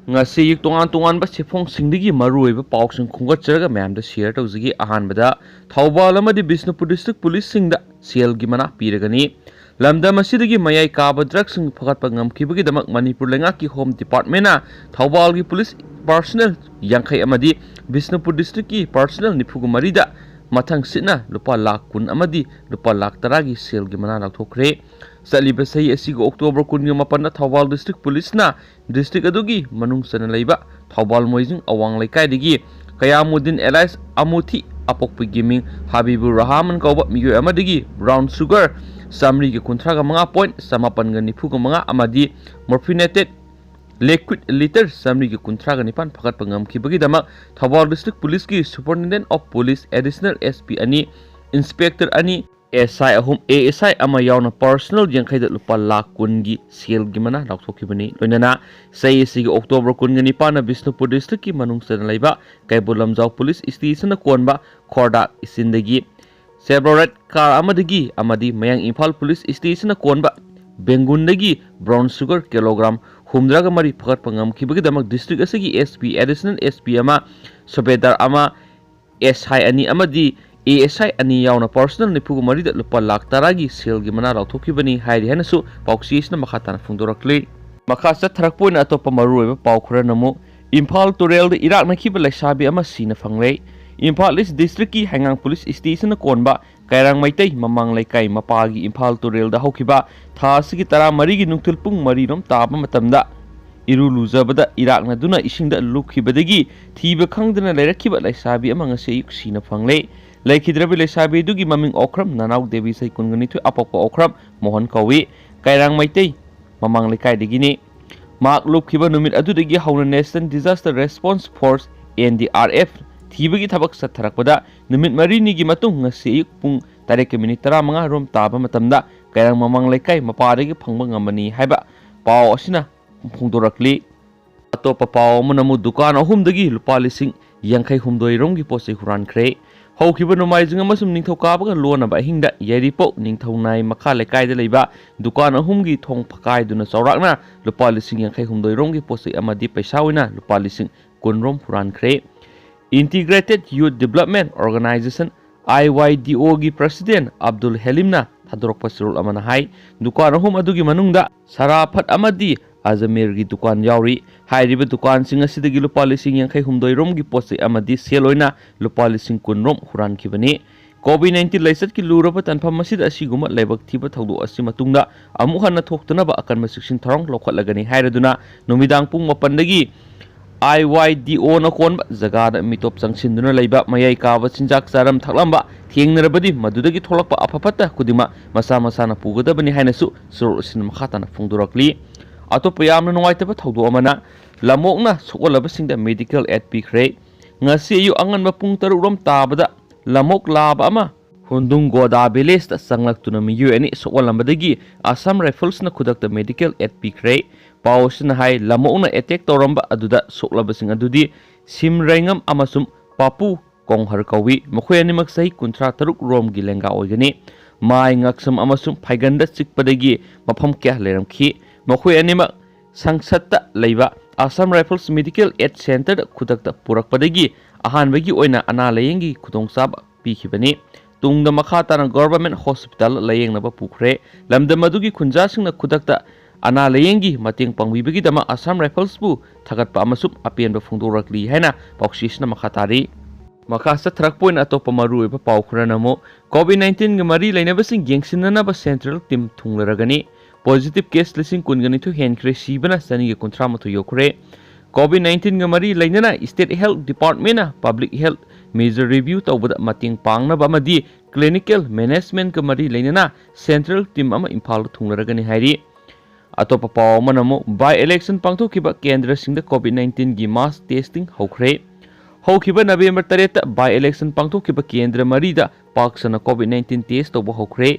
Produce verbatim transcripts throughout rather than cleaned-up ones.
ꯉꯁꯤ ꯑꯌꯨꯛ ꯇꯣꯉꯥꯟ ꯇꯣꯉꯥꯟꯕ ꯁꯤꯐꯣꯡꯁꯤꯡꯗꯒꯤ ꯃꯔꯨꯑꯣꯏꯕ ꯄꯥꯎꯁꯤꯡ ꯈꯣꯝꯒꯠꯆꯔꯒ ꯃꯌꯥꯝꯗ ꯁꯤꯌꯔ ꯇꯧꯖꯒꯦ꯫ ꯑꯍꯥꯟꯕꯗ, ꯊꯧꯕꯥꯜ ꯑꯃꯗꯤ ꯕꯤꯁꯅꯨꯄꯨꯔ ꯗꯤꯁꯇ꯭ꯔꯤꯛ ꯄꯨꯂꯤꯁꯁꯤꯡꯗ ꯁꯦꯜꯒꯤ ꯃꯅꯥ ꯄꯤꯔꯒꯅꯤ꯫ ꯂꯝꯗꯝ ꯑꯁꯤꯗꯒꯤ ꯃꯌꯥꯏ ꯀꯥꯕ ꯗ꯭ꯔꯒꯁꯤꯡ ꯐꯒꯠꯄ ꯉꯝꯈꯤꯕꯒꯤꯗꯃꯛ ꯃꯅꯤꯄꯨꯔ ꯂꯩꯉꯥꯛꯀꯤ ꯍꯣꯝ ꯗꯤꯄꯥꯔꯠꯃꯦꯟꯅ ꯊꯧꯕꯥꯜꯒꯤ ꯄꯨꯂꯤꯁ ꯄꯥꯔꯁꯅꯦꯜ ꯌꯥꯡꯈꯩ ꯑꯃꯗꯤ ꯕꯤꯁꯅꯨꯄꯨꯔ ꯗꯤꯁꯇ꯭ꯔꯤꯛꯀꯤ ꯄꯥꯔꯁꯅꯦꯜ ꯅꯤꯐꯨꯒ ꯃꯔꯤꯗ ꯃꯊꯪ ꯁꯤꯠꯅ ꯂꯨꯄꯥ ꯂꯥꯈ ꯀꯨꯟ ꯑꯃꯗꯤ ꯂꯨꯄꯥ ꯂꯥꯈ ꯇꯔꯥꯒꯤ ꯁꯦꯜꯒꯤ ꯃꯅꯥ ꯂꯥꯎꯊꯣꯛꯈ꯭ꯔꯦ꯫ ꯆꯠꯂꯤꯕ ꯆꯍꯤ ꯑꯁꯤꯒꯤ ꯑꯣꯛꯇꯣꯕꯔ ꯀꯨꯟꯒ ꯃꯥꯄꯟꯗ ꯊꯧꯕꯥꯜ ꯗꯤꯁꯇ꯭ꯔꯤꯛ ꯄꯨꯂꯤꯁꯅ ꯗꯤꯁꯇ꯭ꯔꯤꯛ ꯑꯗꯨꯒꯤ ꯃꯅꯨꯡ ꯆꯟꯅ ꯂꯩꯕ ꯊꯧꯕꯥꯜ ꯃꯣꯏꯖꯤꯡ ꯑꯋꯥꯡ ꯂꯩꯀꯥꯏꯗꯒꯤ ꯀꯌꯥꯃꯨꯗꯤꯟ ꯑꯦꯂꯥꯏꯁ ꯑꯃꯨꯊꯤ, ꯑꯄꯣꯛꯄꯒꯤ ꯃꯤꯡ ꯍꯥꯕꯤꯕꯨꯔ ꯔꯍꯥꯃꯟ ꯀꯧꯕ ꯃꯤꯑꯣꯏ ꯑꯃꯗꯒꯤ ꯕ꯭ꯔꯥꯎꯟ ꯁꯨꯒꯔ ꯆꯥꯃꯔꯤꯒ ꯀꯨꯟꯊ꯭ꯔꯥꯒ ꯃꯉꯥ ꯄꯣꯏꯟ ꯆꯃꯥꯄꯟꯒ ꯅꯤꯐꯨꯒ ꯃꯉꯥ ꯑꯃꯗꯤ ꯃꯣꯔꯐꯤꯅꯦꯇꯦꯠ ꯂꯤꯀ꯭ꯋꯤꯠ ꯂꯤꯇꯔ ꯆꯥꯃꯔꯤꯒ ꯀꯨꯟꯊ꯭ꯔꯥꯒ ꯅꯤꯄꯥꯟ ꯐꯒꯠꯄ ꯉꯝꯈꯤꯕꯒꯤꯗꯃꯛ ꯊꯧꯕꯥꯜ ꯗꯤꯁꯇ꯭ꯔꯤꯛ ꯄꯨꯂꯤꯁꯀꯤ superintendent of police additional S P ꯑꯅꯤ, ꯏꯟꯁꯄꯦꯛꯇꯔ ꯑꯅꯤ, ꯑꯦꯁ ꯑꯥꯏ ꯑꯍꯨꯝ, ꯑꯦ ꯑꯦꯁ ꯑꯥꯏ ꯑꯃ ꯌꯥꯎꯅ ꯄꯥꯔꯁꯅꯦꯜ ꯌꯥꯡꯈꯩꯗ ꯂꯨꯄꯥ ꯂꯥꯈ ꯀꯨꯟꯒꯤ ꯁꯦꯜꯒꯤ ꯃꯅꯥ ꯂꯥꯎꯊꯣꯛꯈꯤꯕꯅꯤ꯫ ꯂꯣꯏꯅꯅ ꯆꯍꯤ ꯑꯁꯤꯒꯤ ꯑꯣꯛꯇꯣꯕꯔ ꯀꯨꯟꯒ ꯅꯤꯄꯥꯟꯗ ꯕꯤꯁꯅꯨꯄꯨꯔ ꯗꯤꯁꯇ꯭ꯔꯤꯛꯀꯤ ꯃꯅꯨꯡ ꯆꯟꯅ ꯂꯩꯕ ꯀꯩꯕꯨꯜ ꯂꯝꯖꯥꯎ ꯄꯨꯂꯤꯁ ꯁ꯭ꯇꯦꯁꯟꯅ ꯀꯣꯟꯕ ꯈꯣꯔꯗꯥꯛ ꯏꯆꯤꯟꯗꯒꯤ ꯆꯦꯕ꯭ꯔꯣꯂꯦꯠ ꯀꯥꯔ ꯑꯃꯗꯒꯤ ꯑꯃꯗꯤ ꯃꯌꯥꯡ ꯏꯝꯐꯥꯜ ꯄꯨꯂꯤꯁ ꯁ꯭ꯇꯦꯁꯟꯅ ꯀꯣꯟꯕ ꯕꯦꯡꯒꯨꯟꯗꯒꯤ ꯕ꯭ꯔꯥꯎꯟ ꯁꯨꯒꯔ ꯀꯤꯂꯣꯒ꯭ꯔꯥꯝ ꯍꯨꯝꯗ꯭ꯔꯥꯒ ꯃꯔꯤ ꯐꯒꯠꯄ ꯉꯝꯈꯤꯕꯒꯤꯗꯃꯛ ꯗꯤꯁꯇ꯭ꯔꯤꯛ ꯑꯁꯤꯒꯤ S P, additional S P ꯑꯃ, ꯁꯨꯕꯦꯗꯥꯔ ꯑꯃ, ꯑꯦꯁ ꯑꯥꯏ ꯑꯅꯤ ꯑꯃꯗꯤ ꯑꯦ ꯑꯦꯁ ꯑꯥꯏ ꯑꯅꯤ ꯌꯥꯎꯅ ꯄꯥꯔꯁꯅꯦꯜ ꯅꯤꯐꯨꯒ ꯃꯔꯤꯗ ꯂꯨꯄꯥ ꯂꯥꯈ ꯇꯔꯥꯒꯤ ꯁꯦꯜꯒꯤ ꯃꯅꯥ ꯂꯥꯎꯊꯣꯛꯈꯤꯕꯅꯤ ꯍꯥꯏꯔꯤ ꯍꯥꯏꯅꯁꯨ ꯄꯥꯎꯆꯦ ꯑꯁꯤꯅ ꯃꯈꯥ ꯇꯥꯅ ꯐꯣꯡꯗꯣꯔꯛꯂꯤ꯫ ꯃꯈꯥ ꯆꯠꯊꯔꯛꯄ ꯑꯣꯏꯅ ꯑꯇꯣꯞꯄ ꯃꯔꯨꯑꯣꯏꯕ ꯄꯥꯎ ꯈꯔꯅ ꯑꯃꯨꯛ ꯏꯝꯐꯥꯜ ꯇꯨꯔꯦꯜꯗ ꯏꯔꯥꯛꯅꯈꯤꯕ ꯂꯩꯁꯥꯕꯤ ꯑꯃ ꯁꯤꯅ ꯐꯪꯂꯦ꯫ ꯏꯝꯐꯥꯜ ꯏꯁ ꯗꯤꯁꯇ꯭ꯔꯤꯛꯀꯤ ꯍꯩꯉꯥꯡ ꯄꯨꯂꯤꯁ ꯁ꯭ꯇꯦꯁꯟꯅ ꯀꯣꯟꯕ ꯀꯩꯔꯥꯡ ꯃꯩꯇꯩ ꯃꯃꯥꯡ ꯂꯩꯀꯥꯏ ꯃꯄꯥꯒꯤ ꯏꯝꯐꯥꯜ ꯇꯨꯔꯦꯜꯗ ꯍꯧꯈꯤꯕ ꯊꯥ ꯑꯁꯤꯒꯤ ꯇꯔꯥꯃꯔꯤꯒꯤ ꯅꯨꯡꯊꯤꯜ ꯄꯨꯡ ꯃꯔꯤꯔꯣꯝ ꯇꯥꯕ ꯃꯇꯝꯗ ꯏꯔꯨ ꯂꯨꯖꯕꯗ ꯏꯔꯥꯛꯅꯗꯨꯅ ꯏꯁꯤꯡꯗ ꯂꯨꯞꯈꯤꯕꯗꯒꯤ ꯊꯤꯕ ꯈꯪꯗꯅ ꯂꯩꯔꯛꯈꯤꯕ ꯂꯩꯁꯥꯕꯤ ꯑꯃ ꯉꯁꯤ ꯑꯌꯨꯛ ꯁꯤꯅ ꯐꯪꯂꯦ꯫ ꯂꯩꯈꯤꯗ꯭ꯔꯕꯤ ꯂꯩꯁꯥꯕꯤ ꯑꯗꯨꯒꯤ ꯃꯃꯤꯡ ꯑꯣꯀ꯭ꯔꯝ ꯅꯅꯥꯎ ꯗꯦꯕꯤ, ꯆꯍꯤ ꯀꯨꯟꯒ ꯅꯤꯊꯣꯏ, ꯑꯄꯣꯛꯄ ꯑꯣꯀ꯭ꯔꯝ ꯃꯣꯍꯟ ꯀꯧꯏ꯫ ꯀꯩꯔꯥꯡ ꯃꯩꯇꯩ ꯃꯃꯥꯡ ꯂꯩꯀꯥꯏꯗꯒꯤꯅꯤ꯫ ꯃꯍꯥꯛ ꯂꯨꯞꯈꯤꯕ ꯅꯨꯃꯤꯠ ꯑꯗꯨꯗꯒꯤ ꯍꯧꯅ National Disaster Response Force, N D R F, ꯊꯤꯕꯒꯤ ꯊꯕꯛ ꯆꯠꯊꯔꯛꯄꯗ ꯅꯨꯃꯤꯠ ꯃꯔꯤꯅꯤꯒꯤ ꯃꯇꯨꯡ ꯉꯁꯤ ꯑꯌꯨꯛ ꯄꯨꯡ ꯇꯔꯦꯠꯀ ꯃꯤꯅꯤꯠ ꯇꯔꯥꯃꯉꯥ ꯔꯣꯝ ꯇꯥꯕ ꯃꯇꯝꯗ ꯀꯩꯔꯥꯡ ꯃꯃꯥꯡ ꯂꯩꯀꯥꯏ ꯃꯄꯥꯗꯒꯤ ꯐꯪꯕ ꯉꯝꯕꯅꯤ ꯍꯥꯏꯕ ꯄꯥꯎ ꯑꯁꯤꯅ ꯐꯣꯡꯗꯣꯔꯛꯂꯤ꯫ ꯑꯇꯣꯞꯄ ꯄꯥꯎ ꯑꯃꯅ ꯑꯃꯨꯛ ꯗꯨꯀꯥꯟ ꯑꯍꯨꯝꯗꯒꯤ ꯂꯨꯄꯥ ꯂꯤꯁꯤꯡ ꯌꯥꯡꯈꯩ ꯍꯨꯝꯗꯣꯏ ꯔꯣꯝꯒꯤ ꯄꯣꯠ ꯆꯩ ꯍꯨꯔꯥꯟꯈ꯭ꯔꯦ꯫ ꯍꯧꯈꯤꯕ ꯅꯣꯡꯃꯥꯏꯖꯤꯡ ꯑꯃꯁꯨꯡ ꯅꯤꯡꯊꯧꯀꯥꯕꯒ ꯂꯣꯟꯅꯕ ꯑꯍꯤꯡꯗ ꯌꯥꯏꯔꯤꯄꯣꯛ ꯅꯤꯡꯊꯧꯅꯥꯏ ꯃꯈꯥ ꯂꯩꯀꯥꯏꯗ ꯂꯩꯕ ꯗꯨꯀꯥꯟ ꯑꯍꯨꯝꯒꯤ ꯊꯣꯡ ꯐꯀꯥꯏꯗꯨꯅ ꯆꯥꯎꯔꯥꯛꯅ ꯂꯨꯄꯥ ꯂꯤꯁꯤꯡ ꯌꯥꯡꯈꯩ ꯍꯨꯝꯗꯣꯏ ꯔꯣꯝꯒꯤ ꯄꯣꯠ ꯆꯩ ꯑꯃꯗꯤ ꯄꯩꯁꯥ ꯑꯣꯏꯅ ꯂꯨꯄꯥ ꯂꯤꯁꯤꯡ ꯀꯨꯟ ꯔꯣꯝ ꯍꯨꯔꯥꯟꯈ꯭ꯔꯦ꯫ Integrated Youth Development Organization, I Y D O ꯒꯤ president ꯑꯕꯗꯨꯜ ꯍꯦꯂꯤꯝꯅ ꯊꯥꯗꯣꯔꯛꯄ ꯆꯦꯔꯣꯜ ꯑꯃꯅ ꯍꯥꯏ, ꯗꯨꯀꯥꯟ ꯑꯍꯨꯝ ꯑꯗꯨꯒꯤ ꯃꯅꯨꯡꯗ ꯁꯔꯥꯐꯠ ꯑꯃꯗꯤ ꯑꯖꯃꯤꯔꯒꯤ ꯗꯨꯀꯥꯟ ꯌꯥꯎꯔꯤ꯫ ꯍꯥꯏꯔꯤꯕ ꯗꯨꯀꯥꯟꯁꯤꯡ ꯑꯁꯤꯗꯒꯤ ꯂꯨꯄꯥ ꯂꯤꯁꯤꯡ ꯌꯥꯡꯈꯩ ꯍꯨꯝꯗꯣꯏ ꯔꯣꯝꯒꯤ ꯄꯣꯠ ꯆꯩ ꯑꯃꯗꯤ ꯁꯦꯜ ꯑꯣꯏꯅ ꯂꯨꯄꯥ ꯂꯤꯁꯤꯡ ꯀꯨꯟ ꯔꯣꯝ ꯍꯨꯔꯥꯟꯈꯤꯕꯅꯤ꯫ COVID nineteen ꯂꯥꯏꯆꯠꯀꯤ ꯂꯨꯔꯕ ꯇꯥꯟꯐꯝ ꯑꯁꯤꯗ ꯑꯁꯤꯒꯨꯝꯕ ꯂꯥꯏꯕꯛ ꯊꯤꯕ ꯊꯧꯗꯣꯛ ꯑꯁꯤ ꯃꯇꯨꯡꯗ ꯑꯃꯨꯛ ꯍꯟꯅ ꯊꯣꯛꯇꯅꯕ ꯑꯀꯟꯕ ꯆꯦꯛꯁꯤꯟ ꯊꯧꯔꯥꯡ ꯂꯧꯈꯠꯂꯒꯅꯤ ꯍꯥꯏꯔꯗꯨꯅ ꯅꯨꯃꯤꯗꯥꯡ ꯄꯨꯡ ꯃꯥꯄꯟꯗꯒꯤ I Y D O ꯅ ꯀꯣꯟꯕ ꯖꯒꯥꯗ ꯃꯤꯇꯣꯞ ꯆꯪꯁꯤꯟꯗꯨꯅ ꯂꯩꯕ, ꯃꯌꯥꯏ ꯀꯥꯕ ꯆꯤꯟꯖꯥꯛ ꯆꯥꯔꯝ ꯊꯛꯂꯝꯕ ꯊꯦꯡꯅꯔꯕꯗꯤ ꯃꯗꯨꯗꯒꯤ ꯊꯣꯛꯂꯛꯄ ꯑꯐ ꯐꯠꯇ ꯈꯨꯗꯤꯡꯃꯛ ꯃꯁꯥ ꯃꯁꯥꯅ ꯄꯨꯒꯗꯕꯅꯤ ꯍꯥꯏꯅꯁꯨ ꯆꯦꯔꯣꯜ ꯑꯁꯤꯅ ꯃꯈꯥ ꯇꯥꯅ ꯐꯣꯡꯗꯣꯔꯛꯂꯤ꯫ ꯑꯇꯣꯞꯄ ꯌꯥꯝꯅ ꯅꯨꯡꯉꯥꯏꯇꯕ ꯊꯧꯗꯣꯛ ꯑꯃꯅ ꯂꯝꯑꯣꯛꯅ ꯁꯣꯛꯍꯜꯂꯕꯁꯤꯡꯗ medical aid ꯄꯤꯈ꯭ꯔꯦ꯫ ꯉꯁꯤ ꯑꯌꯨꯛ ꯑꯉꯟꯕ ꯄꯨꯡ ꯇꯔꯨꯛ ꯔꯣꯝ ꯇꯥꯕꯗ ꯂꯝꯑꯣꯛ ꯂꯥꯕ ꯑꯃ ꯍꯨꯟꯗꯨꯡ ꯒꯣꯗꯥ village ꯇ ꯆꯪꯂꯛꯇꯨꯅ ꯃꯤꯑꯣꯏ ꯑꯅꯤ ꯁꯣꯛꯍꯜꯂꯝꯕꯗꯒꯤ Assam Rifles ꯅ ꯈꯨꯗꯛꯇ medical aid ꯄꯤꯈ꯭ꯔꯦ꯫ ꯄꯥꯎ ꯑꯁꯤꯅ ꯍꯥꯏ, ꯂꯝꯑꯣꯛꯅ attack ꯇꯧꯔꯝꯕ ꯑꯗꯨꯗ ꯁꯣꯛꯂꯕꯁꯤꯡ ꯑꯗꯨꯗꯤ ꯁꯤꯝꯔꯩꯉꯝ ꯑꯃꯁꯨꯡ ꯄꯥꯄꯨ ꯀꯣꯡꯍꯔ ꯀꯧꯏ꯫ ꯃꯈꯣꯏ ꯑꯅꯤꯃꯛ ꯆꯍꯤ ꯀꯨꯟꯊ꯭ꯔꯥ ꯇꯔꯨꯛ ꯔꯣꯝꯒꯤ ꯂꯦꯡꯒꯥ ꯑꯣꯏꯒꯅꯤ꯫ ꯃꯥꯏ, ꯉꯛꯁꯝ ꯑꯃꯁꯨꯡ ꯐꯥꯏꯒꯟꯗ ꯆꯤꯛꯄꯗꯒꯤ ꯃꯐꯝ ꯀꯌꯥ ꯂꯩꯔꯝꯈꯤ꯫ ꯃꯈꯣꯏ ꯑꯅꯤꯃꯛ ꯁꯪꯁꯠꯇ ꯂꯩꯕ Assam Rifles Medical Aid Center ꯗ ꯈꯨꯗꯛꯇ ꯄꯨꯔꯛꯄꯗꯒꯤ ꯑꯍꯥꯟꯕꯒꯤ ꯑꯣꯏꯅ ꯑꯅꯥ ꯂꯥꯌꯦꯡꯒꯤ ꯈꯨꯗꯣꯡꯆꯥꯕ ꯄꯤꯈꯤꯕꯅꯤ꯫ ꯇꯨꯡꯗ ꯃꯈꯥ ꯇꯥꯅ Government Hospital ꯗ ꯂꯥꯌꯦꯡꯅꯕ ꯄꯨꯈ꯭ꯔꯦ꯫ ꯂꯝꯗꯝ ꯑꯗꯨꯒꯤ ꯈꯨꯟꯖꯥꯁꯤꯡꯅ ꯈꯨꯗꯛꯇ ꯑꯅꯥ ꯂꯥꯌꯦꯡꯒꯤ ꯃꯇꯦꯡ ꯄꯥꯡꯕꯤꯕꯒꯤꯗꯃꯛ Assam Rifles ꯄꯨ ꯊꯥꯒꯠꯄ ꯑꯃꯁꯨꯡ ꯑꯄꯦꯟꯕ ꯐꯣꯡꯗꯣꯔꯛꯂꯤ ꯍꯥꯏꯅ ꯄꯥꯎꯆꯦꯁꯤꯅ ꯃꯈꯥ ꯇꯥꯔꯤ꯫ ꯃꯈꯥ ꯆꯠꯊꯔꯛꯄ ꯑꯣꯏꯅ ꯑꯇꯣꯞꯄ ꯃꯔꯨꯑꯣꯏꯕ ꯄꯥꯎ ꯈꯔꯅ ꯑꯃꯨꯛ, COVID nineteen ꯒ ꯃꯔꯤ ꯂꯩꯅꯕꯁꯤꯡ ꯌꯦꯡꯁꯤꯟꯅꯅꯕ central team ꯊꯨꯡꯂꯔꯒꯅꯤ꯫ Positive case ꯂꯤꯁꯤꯡ ꯀꯨꯟꯒ ꯅꯤꯊꯣꯏ ꯍꯦꯟꯈ꯭ꯔꯦ, ꯁꯤꯕꯅ ꯆꯅꯤꯒ ꯀꯨꯟꯊ꯭ꯔꯥ ꯃꯥꯊꯣꯏ ꯌꯧꯈ꯭ꯔꯦ꯫ COVID nineteen ꯒ ꯃꯔꯤ ꯂꯩꯅꯅ State Health Department ꯅ public health measure review ꯇꯧꯕꯗ ꯃꯇꯦꯡ ꯄꯥꯡꯅꯕ ꯑꯃꯗꯤ clinical management ꯀ ꯃꯔꯤ ꯂꯩꯅꯅ central team ꯑꯃ ꯏꯝꯐꯥꯜꯗ ꯊꯨꯡꯂꯔꯒꯅꯤ ꯍꯥꯏꯔꯤ꯫ ꯑꯇꯣꯞꯄ ꯄꯥꯎ ꯑꯃꯅ ꯑꯃꯨꯛ, by election ꯄꯥꯡꯊꯣꯛꯈꯤꯕ ꯀꯦꯟꯗ꯭ꯔꯁꯤꯡꯗ COVID nineteen ꯒꯤ mass testing ꯍꯧꯈ꯭ꯔꯦ꯫ ꯍꯧꯈꯤꯕ November ꯇꯔꯦꯠꯇ by election ꯄꯥꯡꯊꯣꯛꯈꯤꯕ ꯀꯦꯟꯗ꯭ꯔ ꯃꯔꯤꯗ ꯄꯥꯛ ꯁꯟꯅ COVID nineteen test ꯇꯧꯕ ꯍꯧꯈ꯭ꯔꯦ꯫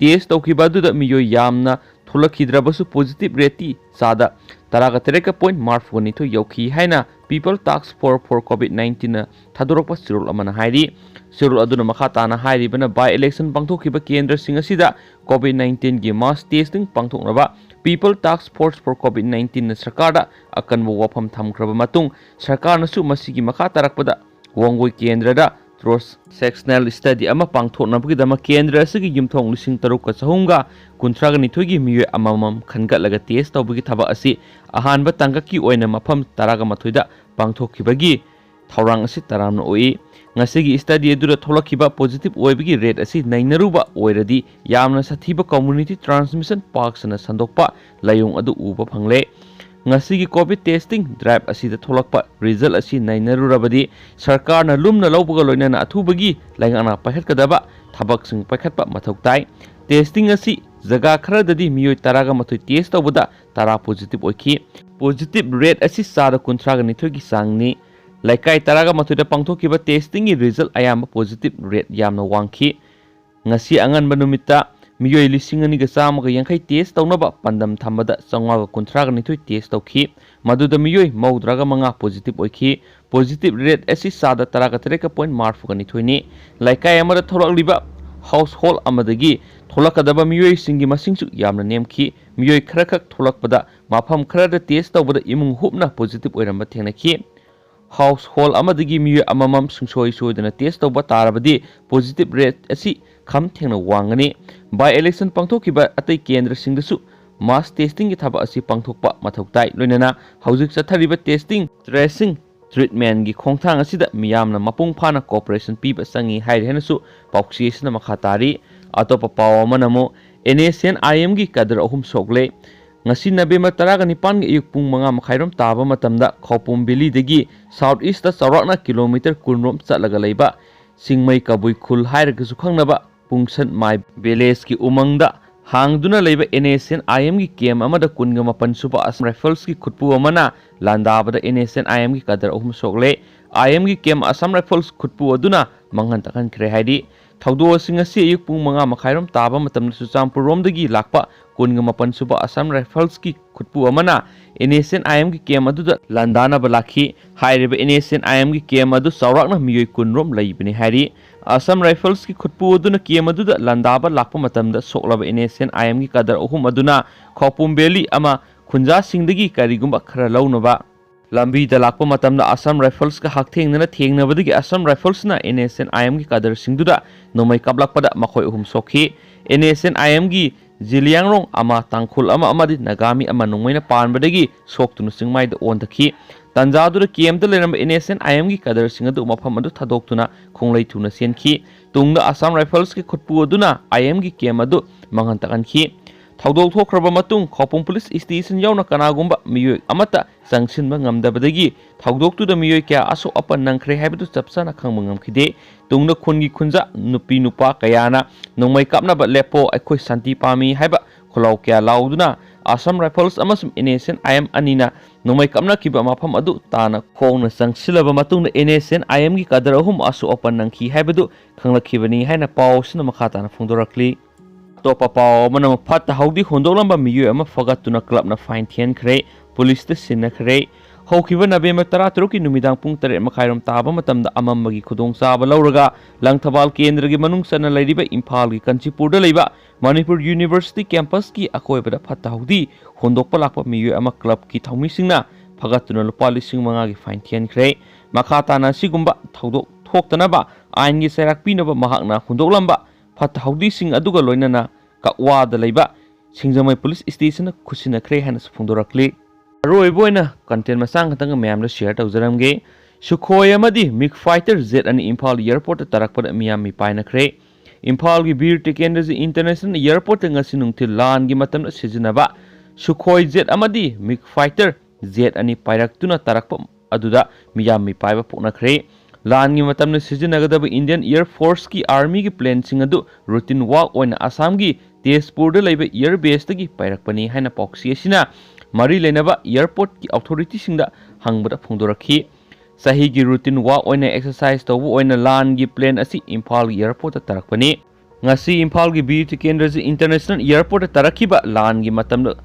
Test ꯇꯧꯈꯤꯕ ꯑꯗꯨꯗ ꯃꯤꯑꯣꯏ ꯌꯥꯝꯅ ꯊꯣꯛꯂꯛꯈꯤꯗ꯭ꯔꯕꯁꯨ positive rate ꯇꯤ ꯆꯥꯗ ꯇꯔꯥꯒ ꯇꯔꯦꯠꯀ point ꯃꯔꯤꯐꯨꯅꯤꯊꯣꯏ ꯌꯧꯈꯤ ꯍꯥꯏꯅ People Task Force for COVID nineteen ꯅ ꯊꯥꯗꯣꯔꯛꯄ ꯆꯦꯔꯣꯜ ꯑꯃꯅ ꯍꯥꯏꯔꯤ꯫ ꯆꯦꯔꯣꯜ ꯑꯗꯨꯅ ꯃꯈꯥ ꯇꯥꯅ ꯍꯥꯏꯔꯤꯕꯅ, by election ꯄꯥꯡꯊꯣꯛꯈꯤꯕ ꯀꯦꯟꯗ꯭ꯔꯁꯤꯡ ꯑꯁꯤꯗ COVID nineteen ꯒꯤ mass testing ꯄꯥꯡꯊꯣꯛꯅꯕ People Task Force for COVID nineteen ꯅ ꯁꯔꯀꯥꯔꯗ ꯑꯀꯟꯕ ꯋꯥꯐꯝ ꯊꯝꯈ꯭ꯔꯕ ꯃꯇꯨꯡ, ꯁꯔꯀꯥꯔꯅꯁꯨ ꯃꯁꯤꯒꯤ ꯃꯈꯥ ꯇꯥꯔꯛꯄꯗ ꯋꯥꯡꯒꯣꯏ ꯀꯦꯟꯗ꯭ꯔꯗ cross sectional study ꯑꯃ ꯄꯥꯡꯊꯣꯛꯅꯕꯒꯤꯗꯃꯛ ꯀꯦꯟꯗ꯭ꯔ ꯑꯁꯤꯒꯤ ꯌꯨꯝꯊꯣꯡ ꯂꯤꯁꯤꯡ ꯇꯔꯨꯛꯀ ꯆꯍꯨꯝꯒ ꯀꯨꯟꯊ꯭ꯔꯥꯒ ꯅꯤꯊꯣꯏꯒꯤ ꯃꯤꯑꯣꯏ ꯑꯃꯃꯝ ꯈꯟꯒꯠꯂꯒ test ꯇꯧꯕꯒꯤ ꯊꯕꯛ ꯑꯁꯤ ꯑꯍꯥꯟꯕ ꯇꯥꯡꯀꯛꯀꯤ ꯑꯣꯏꯅ ꯃꯐꯝ ꯇꯔꯥꯒ ꯃꯥꯊꯣꯏꯗ ꯄꯥꯡꯊꯣꯛꯈꯤꯕꯒꯤ ꯊꯧꯔꯥꯡ ꯑꯁꯤ ꯇꯔꯥꯝꯅ ꯑꯣꯛꯏ꯫ ꯉꯁꯤꯒꯤ study ꯑꯗꯨꯗ ꯊꯣꯛꯂꯛꯈꯤꯕ positive ꯑꯣꯏꯕꯒꯤ rate ꯑꯁꯤ ꯅꯩꯅꯔꯨꯕ ꯑꯣꯏꯔꯗꯤ, ꯌꯥꯝꯅ ꯁꯥꯊꯤꯕ community transmission ꯄꯥꯛ ꯁꯟꯅ ꯁꯟꯗꯣꯛꯄ ꯂꯥꯏꯑꯣꯡ ꯑꯗꯨ ꯎꯕ ꯐꯪꯂꯦ꯫ ꯉꯁꯤꯒꯤ COVID testing drive ꯑꯁꯤꯗ ꯊꯣꯛꯂꯛꯄ result ꯑꯁꯤ ꯅꯩꯅꯔꯨꯔꯕꯗꯤ, ꯁꯔꯀꯥꯔꯅ ꯂꯨꯝꯅ ꯂꯧꯕꯒ ꯂꯣꯏꯅꯅ ꯑꯊꯨꯕꯒꯤ ꯂꯩꯉꯥꯛꯅ ꯄꯥꯏꯈꯠꯀꯗꯕ ꯊꯕꯛꯁꯤꯡ ꯄꯥꯏꯈꯠꯄ ꯃꯊꯧ ꯇꯥꯏ꯫ Testing ꯑꯁꯤ ꯖꯒꯥ ꯈꯔꯗꯗꯤ ꯃꯤꯑꯣꯏ ꯇꯔꯥꯒ ꯃꯥꯊꯣꯏ test ꯇꯧꯕꯗ ꯇꯔꯥ positive ꯑꯣꯏꯈꯤ꯫ Positive rate ꯑꯁꯤ ꯆꯥꯗ ꯀꯨꯟꯊ꯭ꯔꯥꯒ ꯅꯤꯊꯣꯏꯒꯤ ꯆꯥꯡꯅꯤ꯫ ꯂꯩꯀꯥꯏ ꯇꯔꯥꯒ ꯃꯥꯊꯣꯏꯗ ꯄꯥꯡꯊꯣꯛꯈꯤꯕ testing ꯒꯤ result ꯑꯌꯥꯝꯕ positive rate ꯌꯥꯝꯅ ꯋꯥꯡꯈꯤ꯫ ꯉꯁꯤ ꯑꯉꯟꯕ ꯅꯨꯃꯤꯠꯇ ꯃꯤꯑꯣꯏ ꯂꯤꯁꯤꯡ ꯑꯅꯤꯒ ꯆꯥꯝꯃꯒ ꯌꯥꯡꯈꯩ test ꯇꯧꯅꯕ ꯄꯥꯟꯗꯝ ꯊꯝꯕꯗ ꯆꯥꯝꯃꯉꯥꯒ ꯀꯨꯟꯊ꯭ꯔꯥꯒ ꯅꯤꯊꯣꯏ test ꯇꯧꯈꯤ꯫ ꯃꯗꯨꯗ ꯃꯤꯑꯣꯏ ꯃꯧꯗ꯭ꯔꯥꯒ ꯃꯉꯥ positive ꯑꯣꯏꯈꯤ꯫ Positive rate ꯑꯁꯤ ꯆꯥꯗ ꯇꯔꯥꯒ ꯇꯔꯦꯠꯀ point ꯃꯔꯤꯐꯨꯒ ꯅꯤꯊꯣꯏꯅꯤ꯫ ꯂꯩꯀꯥꯏ ꯑꯃꯗ ꯊꯣꯛꯂꯛꯂꯤꯕ household ꯑꯃꯗꯒꯤ ꯊꯣꯛꯂꯛꯀꯗꯕ ꯃꯤꯑꯣꯏꯁꯤꯡꯒꯤ ꯃꯁꯤꯡꯁꯨ ꯌꯥꯝꯅ ꯅꯦꯝꯈꯤ꯫ ꯃꯤꯑꯣꯏ ꯈꯔꯈꯛ ꯊꯣꯛꯂꯛꯄꯗ ꯃꯐꯝ ꯈꯔꯗ test ꯇꯧꯕꯗ ꯏꯃꯨꯡ ꯍꯨꯞꯅ positive ꯑꯣꯏꯔꯝꯕ ꯊꯦꯡꯅꯈꯤ꯫ Household ꯑꯃꯗꯒꯤ ꯃꯤꯑꯣꯏ ꯑꯃꯃꯝ ꯁꯨꯡꯁꯣꯏ ꯁꯣꯏꯗꯅ test ꯇꯧꯕ ꯇꯥꯔꯕꯗꯤ positive rate ꯑꯁꯤ ꯈꯝ ꯊꯦꯡꯅ ꯋꯥꯡꯒꯅꯤ꯫ By election ꯄꯥꯡꯊꯣꯛꯈꯤꯕ ꯑꯇꯩ ꯀꯦꯟꯗ꯭ꯔꯁꯤꯡꯗꯁꯨ mass testing ꯒꯤ ꯊꯕꯛ ꯑꯁꯤ ꯄꯥꯡꯊꯣꯛꯄ ꯃꯊꯧ ꯇꯥꯏ꯫ ꯂꯣꯏꯅꯅ ꯍꯧꯖꯤꯛ ꯆꯠꯊꯔꯤꯕ testing, tracing, treatment ꯒꯤ ꯈꯣꯡꯊꯥꯡ ꯑꯁꯤꯗ ꯃꯤꯌꯥꯝꯅ ꯃꯄꯨꯡ ꯐꯥꯅ cooperation ꯄꯤꯕ ꯆꯪꯏ ꯍꯥꯏꯔꯤ ꯍꯥꯏꯅꯁꯨ ꯄꯥꯎꯆꯦ ꯑꯁꯤꯅ ꯃꯈꯥ ꯇꯥꯔꯤ꯫ ꯑꯇꯣꯞꯄ ꯄꯥꯎ ꯑꯃꯅ ꯑꯃꯨꯛ N S N I M ꯒꯤ ꯀꯗꯔ ꯑꯍꯨꯝ ꯁꯣꯛꯂꯦ꯫ ꯉꯁꯤ ꯅꯕꯦꯝꯕꯔ ꯇꯔꯥꯒ ꯅꯤꯄꯥꯟꯒꯤ ꯑꯌꯨꯛ ꯄꯨꯡ ꯃꯉꯥ ꯃꯈꯥꯏꯔꯣꯝ ꯇꯥꯕ ꯃꯇꯝꯗ ꯈꯧꯄꯨꯝ valley ꯗꯒꯤ south east ꯇ ꯆꯥꯎꯔꯥꯛꯅ kilometre ꯀꯨꯟ ꯔꯣꯝ ꯆꯠꯂꯒ ꯂꯩꯕ ꯁꯤꯡꯃꯩ ꯀꯕꯨꯏ ꯈꯨꯜ ꯍꯥꯏꯔꯒꯁꯨ ꯈꯪꯅꯕ ꯄꯨꯡꯁꯟ ꯃꯥꯏ village ꯀꯤ ꯎꯃꯪꯗ ꯍꯥꯡꯗꯨꯅ ꯂꯩꯕ N S N I M ꯒꯤ camp ꯑꯃꯗ ꯀꯨꯟꯒ ꯃꯥꯄꯟ ꯁꯨꯕ Assam Rifles ꯀꯤ ꯈꯨꯠꯄꯨ ꯑꯃꯅ ꯂꯥꯟꯗꯥꯕꯗ N S N I M ꯒꯤ ꯀꯗꯔ ꯑꯍꯨꯝ ꯁꯣꯛꯂꯦ꯫ I M ꯒꯤ camp Assam Rifles ꯈꯨꯠꯄꯨ ꯑꯗꯨꯅ ꯃꯥꯡꯍꯟ ꯇꯥꯛꯍꯟꯈ꯭ꯔꯦ ꯍꯥꯏꯔꯤ꯫ ꯊꯧꯗꯣꯛ ꯑꯁꯤ ꯉꯁꯤ ꯑꯌꯨꯛ ꯄꯨꯡ ꯃꯉꯥ ꯃꯈꯥꯏꯔꯣꯝ ꯇꯥꯕ ꯃꯇꯝꯗ ꯆꯨꯔꯆꯥꯟꯄꯨꯔꯔꯣꯝꯗꯒꯤ ꯂꯥꯛꯄ ꯀꯨꯟꯒ ꯃꯥꯄꯟ ꯁꯨꯕ ꯑꯁꯥꯝ ꯔꯥꯏꯐꯜꯁꯀꯤ ꯈꯨꯠꯄꯨ ꯑꯃꯅ NSCN-IMꯒꯤ ꯀꯦꯝ ꯑꯗꯨꯗ ꯂꯥꯟꯗꯥꯅꯕ ꯂꯥꯛꯈꯤ꯫ ꯍꯥꯏꯔꯤꯕ NSCN-IMꯒꯤ ꯀꯦꯝ ꯑꯗꯨ ꯆꯥꯎꯔꯥꯛꯅ ꯃꯤꯑꯣꯏ ꯀꯨꯟ ꯔꯣꯝ ꯂꯩꯕꯅꯤ ꯍꯥꯏꯔꯤ꯫ ꯑꯁꯥꯝ ꯔꯥꯏꯐꯜꯁꯀꯤ ꯈꯨꯠꯄꯨ ꯑꯗꯨꯅ ꯀꯦꯝ ꯑꯗꯨꯗ ꯂꯥꯟꯗꯥꯕ ꯂꯥꯛꯄ ꯃꯇꯝꯗ ꯁꯣꯛꯂꯕ NSCN-IMꯒꯤ ꯀꯥꯗꯔ ꯑꯍꯨꯝ ꯑꯗꯨꯅ ꯈꯧꯄꯨꯝ ꯚꯦꯂꯤ ꯑꯃ ꯈꯨꯟꯖꯥꯁꯤꯡꯗꯒꯤ ꯀꯔꯤꯒꯨꯝꯕ ꯈꯔ ꯂꯧꯅꯕ ꯂꯝꯕꯤꯗ ꯂꯥꯛꯄ ꯃꯇꯝꯗ ꯑꯁꯥꯝ ꯔꯥꯏꯐꯜꯁꯀ ꯍꯛꯊꯦꯡꯅꯅ ꯊꯦꯡꯅꯕꯗꯒꯤ ꯑꯁꯥꯝ ꯔꯥꯏꯐꯜꯁꯅ NSCN-IMꯒꯤ ꯀꯥꯗꯔꯁꯤꯡꯗꯨꯗ ꯅꯣꯡꯃꯩ ꯀꯥꯞꯂꯛꯄꯗ ꯃꯈꯣꯏ ꯑꯍꯨꯝ ꯁꯣꯛꯈꯤ꯫ NSCN-IMꯒꯤ ꯖꯤꯂꯤꯌꯥꯡꯔꯣꯡ ꯑꯃ, ꯇꯥꯡꯈꯨꯜ ꯑꯃ ꯑꯃꯗꯤ ꯅꯥꯒꯥꯃꯤ ꯑꯃ ꯅꯣꯡꯃꯩꯅ ꯄꯥꯟꯕꯗꯒꯤ ꯁꯣꯛꯇꯨꯅ ꯆꯤꯡꯃꯥꯏꯗ ꯑꯣꯟꯊꯈꯤ꯫ ꯇꯥꯟꯖꯥꯗꯨꯗ ꯀꯦꯝꯗ ꯂꯩꯔꯝꯕ NSCN-IMꯒꯤ ꯀꯥꯗꯔꯁꯤꯡ ꯑꯗꯨ ꯃꯐꯝ ꯑꯗꯨ ꯊꯥꯗꯣꯛꯇꯨꯅ ꯈꯣꯡꯂꯩ ꯊꯨꯅ ꯆꯦꯟꯈꯤ꯫ ꯇꯨꯡꯗ ꯑꯁꯥꯝ ꯔꯥꯏꯐꯜꯁꯀꯤ ꯈꯨꯠꯄꯨ ꯑꯗꯨꯅ IMꯒꯤ ꯀꯦꯝ ꯑꯗꯨ ꯃꯥꯡꯍꯟ ꯇꯥꯛꯍꯟꯈꯤ꯫ ꯊꯧꯗꯣꯛ ꯊꯣꯛꯈ꯭ꯔꯕ ꯃꯇꯨꯡ ꯈꯧꯄꯨꯝ ꯄꯨꯂꯤꯁ ꯁ꯭ꯇꯦꯁꯟ ꯌꯥꯎꯅ ꯀꯅꯥꯒꯨꯝꯕ ꯃꯤꯑꯣꯏ ꯑꯃꯠꯇ ꯆꯪꯁꯤꯟꯕ ꯉꯝꯗꯕꯗꯒꯤ ꯊꯧꯗꯣꯛꯇꯨꯗ ꯃꯤꯑꯣꯏ ꯀꯌꯥ ꯑꯁꯣꯛ ꯑꯄꯟ ꯅꯪꯈ꯭ꯔꯦ ꯍꯥꯏꯕꯗꯨ ꯆꯞ ꯆꯥꯅ ꯈꯪꯕ ꯉꯝꯈꯤꯗꯦ꯫ ꯇꯨꯡꯗ ꯈꯨꯟꯒꯤ ꯈꯨꯟꯖꯥ, ꯅꯨꯄꯤ ꯅꯨꯄꯥ ꯀꯌꯥꯅ "ꯅꯣꯡꯃꯩ ꯀꯥꯞꯅꯕ ꯂꯦꯞꯄꯣ, ꯑꯩꯈꯣꯏ ꯁꯥꯟꯇꯤ ꯄꯥꯝꯃꯤ" ꯍꯥꯏꯕ ꯈꯣꯜꯂꯥꯎ ꯀꯌꯥ ꯂꯥꯎꯗꯨꯅ ꯑꯁꯥꯝ ꯔꯥꯏꯐꯜꯁ ꯑꯃꯁꯨꯡ NSCN-IM ꯑꯅꯤꯅ ꯅꯣꯡꯃꯩ ꯀꯥꯞꯅꯈꯤꯕ ꯃꯐꯝ ꯑꯗꯨ ꯇꯥꯅ ꯈꯣꯡꯅ ꯆꯪꯁꯤꯜꯂꯕ ꯃꯇꯨꯡꯗ NSCN-IMꯒꯤ ꯀꯥꯗꯔ ꯑꯍꯨꯝ ꯑꯁꯣꯛ ꯑꯄꯟ ꯅꯪꯈꯤ ꯍꯥꯏꯕꯗꯨ ꯈꯪꯂꯛꯈꯤꯕꯅꯤ ꯍꯥꯏꯅ ꯄꯥꯎ ꯑꯁꯤꯅ ꯃꯈꯥ ꯇꯥꯅ ꯐꯣꯡꯗꯣꯔꯛꯂꯤ꯫ ꯑꯇꯣꯞꯄ ꯄꯥꯎ ꯑꯃꯅ, ꯐꯠꯇ ꯍꯥꯎꯗꯤ ꯍꯨꯟꯗꯣꯛꯂꯝꯕ ꯃꯤꯑꯣꯏ ꯑꯃ ꯐꯥꯒꯠꯇꯨꯅ ꯀ꯭ꯂꯕꯅ ꯐꯥꯏꯟ ꯊꯤꯍꯟꯈ꯭ꯔꯦ, ꯄꯨꯂꯤꯁꯇ ꯁꯤꯟꯅꯈ꯭ꯔꯦ꯫ ꯍꯧꯈꯤꯕ ꯅꯕꯦꯝꯕꯔ ꯇꯔꯥꯇꯔꯨꯛꯀꯤ ꯅꯨꯃꯤꯗꯥꯡ ꯄꯨꯡ ꯇꯔꯦꯠ ꯃꯈꯥꯏꯔꯣꯝ ꯇꯥꯕ ꯃꯇꯝꯗ ꯑꯃꯝꯕꯒꯤ ꯈꯨꯗꯣꯡꯆꯥꯕ ꯂꯧꯔꯒ ꯂꯪꯊꯕꯥꯜ ꯀꯦꯟꯗ꯭ꯔꯒꯤ ꯃꯅꯨꯡ ꯆꯟꯅ ꯂꯩꯔꯤꯕ ꯏꯝꯐꯥꯜꯒꯤ ꯀꯥꯟꯆꯤꯄꯨꯔꯗ ꯂꯩꯕ ꯃꯅꯤꯄꯨꯔ ꯌꯨꯅꯤꯚꯔꯁꯤꯇꯤ ꯀꯦꯝꯄꯁꯀꯤ ꯑꯀꯣꯏꯕꯗ ꯐꯠꯇ ꯍꯥꯎꯗꯤ ꯍꯨꯟꯗꯣꯛꯄ ꯂꯥꯛꯄ ꯃꯤꯑꯣꯏ ꯑꯃ ꯀ꯭ꯂꯕꯀꯤ ꯊꯧꯃꯤꯁꯤꯡꯅ ꯐꯒꯠꯇꯨꯅ ꯂꯨꯄꯥ ꯂꯤꯁꯤꯡ ꯃꯉꯥꯒꯤ ꯐꯥꯏꯟ ꯊꯤꯍꯟꯈ꯭ꯔꯦ꯫ ꯃꯈꯥ ꯇꯥꯅ ꯑꯁꯤꯒꯨꯝꯕ ꯊꯧꯗꯣꯛ ꯊꯣꯛꯇꯅꯕ ꯑꯥꯏꯟꯒꯤ ꯆꯩꯔꯥꯛ ꯄꯤꯅꯕ ꯃꯍꯥꯛꯅ ꯍꯨꯟꯗꯣꯛꯂꯝꯕ ꯐꯠꯇ ꯍꯥꯎꯗꯤꯁꯤꯡ ꯑꯗꯨꯒ ꯂꯣꯏꯅꯅ ꯀꯛꯋꯥꯗ ꯂꯩꯕ ꯁꯤꯡꯖꯃꯩ ꯄꯨꯂꯤꯁ ꯁ꯭ꯇꯦꯁꯟꯅ ꯈꯨꯠꯁꯤꯟꯅꯈ꯭ꯔꯦ ꯍꯥꯏꯅꯁꯨ ꯐꯣꯡꯗꯣꯔꯛꯂꯤ꯫ ꯑꯔꯣꯏꯕ ꯑꯣꯏꯅ ꯀꯟꯇꯦꯟ ꯃꯆꯥ ꯈꯛꯇꯪꯒ ꯃꯌꯥꯝꯗ ꯁꯤꯌꯔ ꯇꯧꯖꯔꯝꯒꯦ꯫ ꯁꯨꯈꯣꯏ ꯑꯃꯗꯤ ꯃꯤꯒ ꯐꯥꯏꯇꯔ ꯖꯦꯠ ꯑꯅꯤ ꯏꯝꯐꯥꯜ ꯑꯦꯌꯔꯄꯣꯔꯠꯇ ꯇꯥꯔꯛꯄꯗ ꯃꯤꯌꯥꯝ ꯃꯤꯄꯥꯏꯅꯈ꯭ꯔꯦ꯫ ꯏꯝꯐꯥꯜꯒꯤ ꯕꯤꯔ ꯇꯤꯀꯦꯟꯗ꯭ꯔꯖꯤ ꯏꯟꯇꯔꯅꯦꯁꯅꯦꯜ ꯑꯦꯌꯔꯄꯣꯔꯠꯇ ꯉꯁꯤ ꯅꯨꯡꯊꯤꯜ ꯂꯥꯟꯒꯤ ꯃꯇꯝꯗ ꯁꯤꯖꯤꯟꯅꯕ ꯁꯨꯈꯣꯏ ꯖꯦꯠ ꯑꯃꯗꯤ ꯃꯤꯒ ꯐꯥꯏꯇꯔ ꯖꯦꯠ ꯑꯅꯤ ꯄꯥꯏꯔꯛꯇꯨꯅ ꯇꯥꯔꯛꯄ ꯑꯗꯨꯗ ꯃꯤꯌꯥꯝ ꯃꯤꯄꯥꯏꯕ ꯄꯣꯛꯅꯈ꯭ꯔꯦ꯫ ꯂꯥꯟꯒꯤ ꯃꯇꯝꯗ ꯁꯤꯖꯤꯟꯅꯒꯗꯕ ꯏꯟꯗꯤꯌꯟ ꯑꯦꯌꯔ ꯐꯣꯔꯁꯀꯤ ꯑꯥꯔꯃꯤꯒꯤ ꯄ꯭ꯂꯦꯟꯁꯤꯡ ꯑꯗꯨ ꯔꯨꯇꯤꯟ ꯋꯥꯛ ꯑꯣꯏꯅ ꯑꯁꯥꯝꯒꯤ ꯇꯦꯖꯄꯨꯔꯗ ꯂꯩꯕ ꯑꯦꯌꯔ ꯕꯦꯁꯇꯒꯤ ꯄꯥꯏꯔꯛꯄꯅꯤ ꯍꯥꯏꯅ ꯄꯥꯎꯆꯦ ꯑꯁꯤꯅ ꯃꯔꯤ ꯂꯩꯅꯕ ꯑꯦꯌꯔꯄꯣꯔꯠꯀꯤ ꯑꯣꯊꯣꯔꯤꯇꯤꯁꯤꯡꯗ ꯍꯪꯕꯗ ꯐꯣꯡꯗꯣꯔꯛꯈꯤ꯫ ꯆꯍꯤꯒꯤ routine walk ꯑꯣꯏꯅ exercise ꯇꯧꯕ ꯑꯣꯏꯅ ꯂꯥꯟꯒꯤ plane ꯑꯁꯤ ꯏꯝꯐꯥꯜꯒꯤ airportꯇ ꯇꯥꯔꯛꯄꯅꯤ꯫ ꯉꯁꯤ ꯏꯝꯐꯥꯜꯒꯤ ꯕꯤꯔ ꯇꯤꯀꯦꯟꯗ꯭ꯔꯖꯤꯠ International Airportꯇ ꯇꯥꯔꯛꯈꯤꯕ ꯂꯥꯟꯒꯤ ꯃꯇꯝꯗ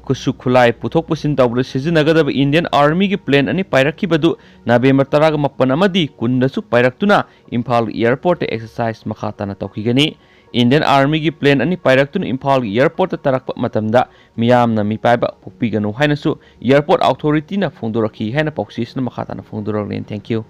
ꯈꯨꯠꯁꯨ ꯈꯨꯠꯂꯥꯏ ꯄꯨꯊꯣꯛ ꯄꯨꯁꯤꯟ ꯇꯧꯕꯗ ꯁꯤꯖꯤꯟꯅꯒꯗꯕ Indian Armyꯒꯤ plane ꯑꯅꯤ ꯄꯥꯏꯔꯛꯈꯤꯕꯗꯨ November ꯇꯔꯥꯃꯥꯄꯟ ꯑꯃꯗꯤ ꯀꯨꯟꯗꯁꯨ ꯄꯥꯏꯔꯛꯇꯨꯅ ꯏꯝꯐꯥꯜꯒꯤ airportꯇ exercise ꯃꯈꯥ ꯇꯥꯅ ꯇꯧꯈꯤꯒꯅꯤ꯫ Indian Armyꯒꯤ plane ꯑꯅꯤ ꯄꯥꯏꯔꯛꯇꯨꯅ ꯏꯝꯐꯥꯜꯒꯤ airportꯇ ꯇꯥꯔꯛꯄ ꯃꯇꯝꯗ ꯃꯤꯌꯥꯝꯅ ꯃꯤꯄꯥꯏꯕ ꯄꯣꯛꯄꯤꯒꯅꯨ ꯍꯥꯏꯅꯁꯨ airport authorityꯅ ꯐꯣꯡꯗꯣꯔꯛꯈꯤ ꯍꯥꯏꯅ ꯄꯥꯎꯆꯦꯁꯤꯅ ꯃꯈꯥ ꯇꯥꯅ ꯐꯣꯡꯗꯣꯔꯛꯂꯤ꯫ Thank you꯫